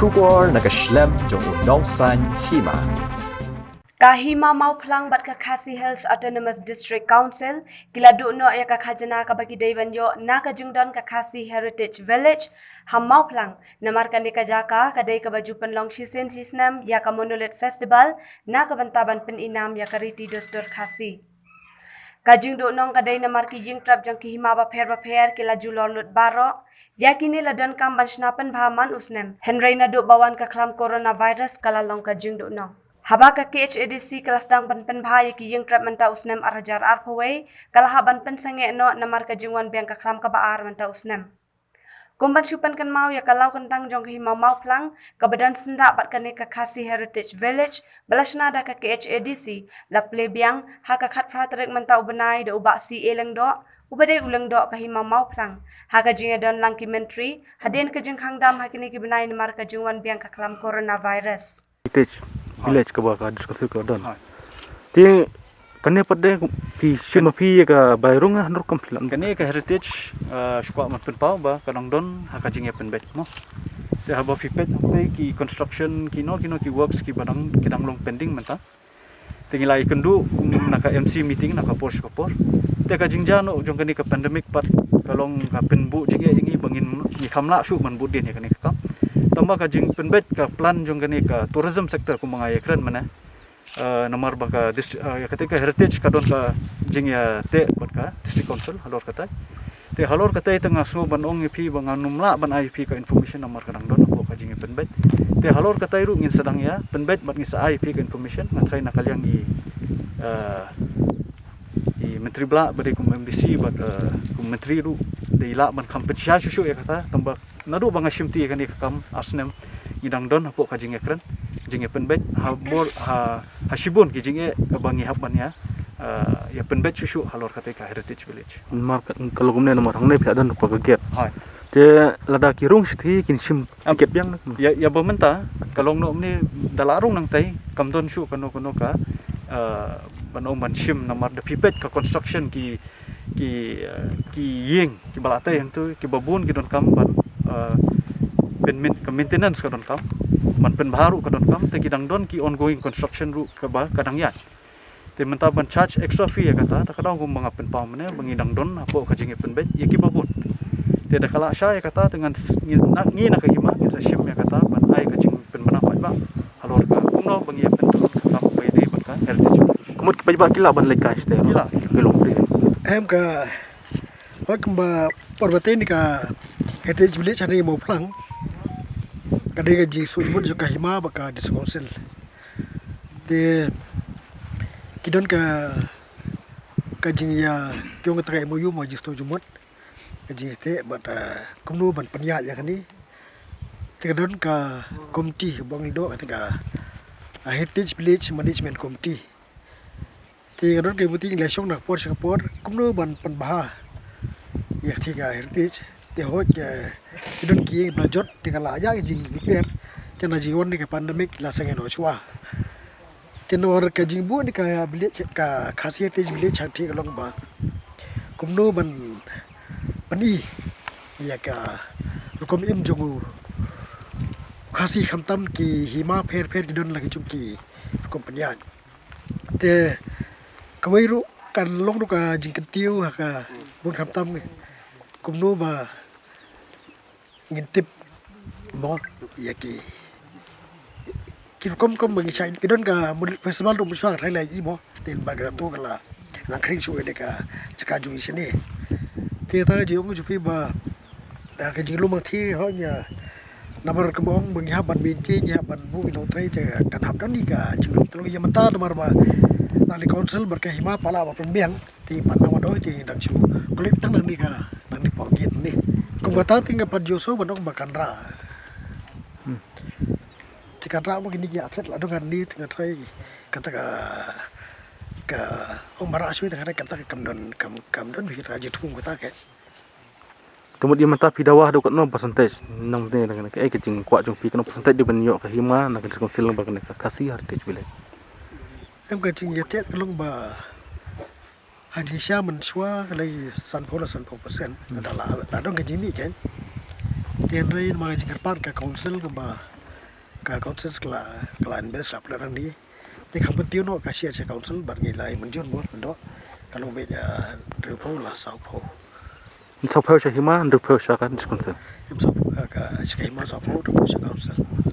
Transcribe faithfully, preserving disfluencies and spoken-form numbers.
Khubor na ka shlem jong u nongsan hima. Ka Hima Mawphlang bad ka Khasi Hills Autonomous District Council ki la duh noh ïa ka khajna kaba ki dei ban ïoh na ka jingdon ka Khasi Heritage Village ha Mawphlang, namar kane ka jaka ka dei kaba ju pynlong shisien shisnem ïa ka Monolith Festival na ka bynta ban pynïaid ïa ka riti dustur Khasi. Ka jingduh nong ka dei namar ki ïingtrep jong ki hima bapher bapher ki la ju lor lut baroh. Ïa kine la donkam ban shna pynbha man u snem, hynrei naduh ba wan ka khlam coronavirus ka la long ka jingduh nong. Haba ka K H A D C ka la sdang ban pynbha ïa ki ïingtrep mynta u snem ar hajar arphew wei, ka la hap ban pynsangeh noh namar ka jingwan biang ka khlam kaba ar mynta u snem. Kum ban shu pynkynmaw ïa ka law kyntang jong ka Hima Mawphlang kaba don syndah bad kane ka Khasi Heritage Village ba la shna da ka K H A D C, la plie biang ha ka khatphra tarik mynta u bnai da u Bah C A Lyngdoh, uba dei u Lyngdoh ka Hima Mawphlang, ha ka jingïadon lang ki myntri hadien ka jingkhang dam ha kine ki bnai namar ka jingwan biang ka khlam coronavirus. Heritage Village kaba ka District Council ka don. Te kane pat de ki shim ma phi ïa ka bai rung ha nrok kam phi lam. Kane ka heritage, eh, shu kwah ban pynpaw ba ka dang don ha ka jingïapynbeit mo. Te haba phi peit hangtei ki construction kino kino ki works kiba dang, ki dang long pending mynta. Te ngi la ïakynduh kum na ka M C meeting na ka por sha ka por. Te ka jingjia noh jong kane ka pandemic pat ka long ka pynbuh jingeh ïa ngi ba ngin, ngi kham lah shuh ban bud dien ïa kane ka kam. Tangba ka jingpynbeit ka plan jong kane ka tourism sector kumba nga ïakren mynne. Eh, namar ba ka dist-, eh, ïa kata ka heritage ka don ka jingïateh bad ka District Council halor katai. Te halor katai te nga sngew ban ong ïa phi ba ngan ym lah ban ai ïa phi ka information namar ka dang don hapoh ka jingïapynbeit. Te halor katai ruh ngin sa dang ïapynbeit bad ngin sa ai ïa phi ka information, nga tharai na ka liang i, eh, i Myntri Blah ba dei kum M D C bad, eh, kum Myntri ruh dei lah ban kham pynshai shuh shuh ïa kata, tangba naduh ba nga shimti ïa kane ka kam ar snem ngi dang don hapoh ka jingïakren, jingïapynbeit ha bor, ha, ha shibun ki jingeh kaba ngi hap ban ïa, eh, ïapynbeit shuh shuh halor kata ka Heritage Village. Namar ka, ka long kumne namar hangne phi la don hapoh ka gate. Hai. Te lada ki rung shithi kin shim ticket biang na. Ïa, ïa ba mynta ka long noh kumne, da la rung nangtai kam don shuh kano kano ka, eh, ban ong ban shim namar da phi peit ka construction ki, ki, eh, ki ïing kiba la tei hangtu kiba bun ki donkam ban, eh, pyn min-, ka maintenance ka donkam, ban pynbha ruh ka donkam, te ki dang don ki ongoing construction ruh kaba ka dang ïaid. Te mynta ban charge extra fee ïa kata, te ka dang kumba nga pynpaw mynne ba ngi dang don hapoh ka jingïapynbeit ïa kiba bun. Te da ka la shai ïa kata te ngan s-, ngi na, ngi na ka hima ngin sa shim ïa kata ban ai ka jingpynbna paidbah halor ka kumno ba ngi ïapynpaw ka kam ba ïadei bad ka heritage. Ka mut ki paidbah ki lah ban leit kai shatei. Ki lah. Ki long de. Em ka, hooid kumba por ba tei ne ka Heritage Village hangne Mawphlang ka dei ka jingsuh jingmut jong ka hima bad ka District Council. Te ki don ka, ka jingïa, ki ong kata ka M O U mo, jingsuh jingmut, ka jingïateh bad, eh, kumno ban pynïaid ïa kane. Te ka don ka committee ba ong Lyngdoh kata ka, eh, Heritage Village Management Committee. Te ka don ka meeting la shong na ka por sha ka por kumno ban pynbha ïa kata ka heritage. Te hooid, eh, ki don ki ïing ba la jot te ka la ïa ka jingrepair. Te na jingwan ne ka pandemic la sangeh noh shuwa. Te na ka jingbuh ne ka village, ka Khasi Heritage Village hangtei ka long ba kumno ban pyni ïa ka rukom im jong u Khasi, khamtam ki hima pher pher ki don la ki jong ki rukom pynïaid. Te kawei ruh kan long ruh ka jingkyntiew ha ka bun, khamtam kumno ba ngin tip mo ïa ki, ki rukom kum ba ngi shai, ki don ka Monolith Festival ruh mynshuwa ka tharai la ïohi mo. Te ba ka to ka la nang khring shuh ïa ka jaka jong ngi shane. Te kata ka jingong jong phi ba da ka jinglum hangtei hooid ïa, namar kumba ong ba ngi hap ban maintain, ngi hap ban buh ïa u nongtrei, te kan hap don ïa ka jinglum. Te long ïa mynta namar ba na ka council bad ka hima pat la ba pynbiang, te pat nang ba dei te dang shu kloi tang nangne ka, nangne pok gate ne. Kum kata te nga pat ju shu ban ong ba kan rah. Hmm. Te kan rah mo kine ki athlete la don hangne, te nga tharai kata ka, ka ong ba rah shuh te nga tharai kata ka kam don, kam, kam don phi kata ka jingthmu kata ka. Te mut ïa mynta phi dawa haduh katno percentage, nang ne, nang ne, kaei ka jingkwah jong phi, katno percentage dei ban ïoh ka hima na ka District Council bad kane ka Khasi Heritage Village? Em, ka jingïateh ka long ba ha jingshisha mynshuwa ka la sanphew la sanphew percent. Hmm. Lada la, la don ka jingmih kein. Te hynrei namar ka jingkyrpad ka council kaba Ka council ka la, ka la invest sha pla rang di. Te kham pyntiu noh ka share sha council bad ngi la ai mynjur bor doh. Ka long beit, ah, hynriewphew la sawphew. Sawphew sha hima, hynriewphew sha ka council. Em sawphew ka, ka sha hima sawphew, hynriewphew sha council.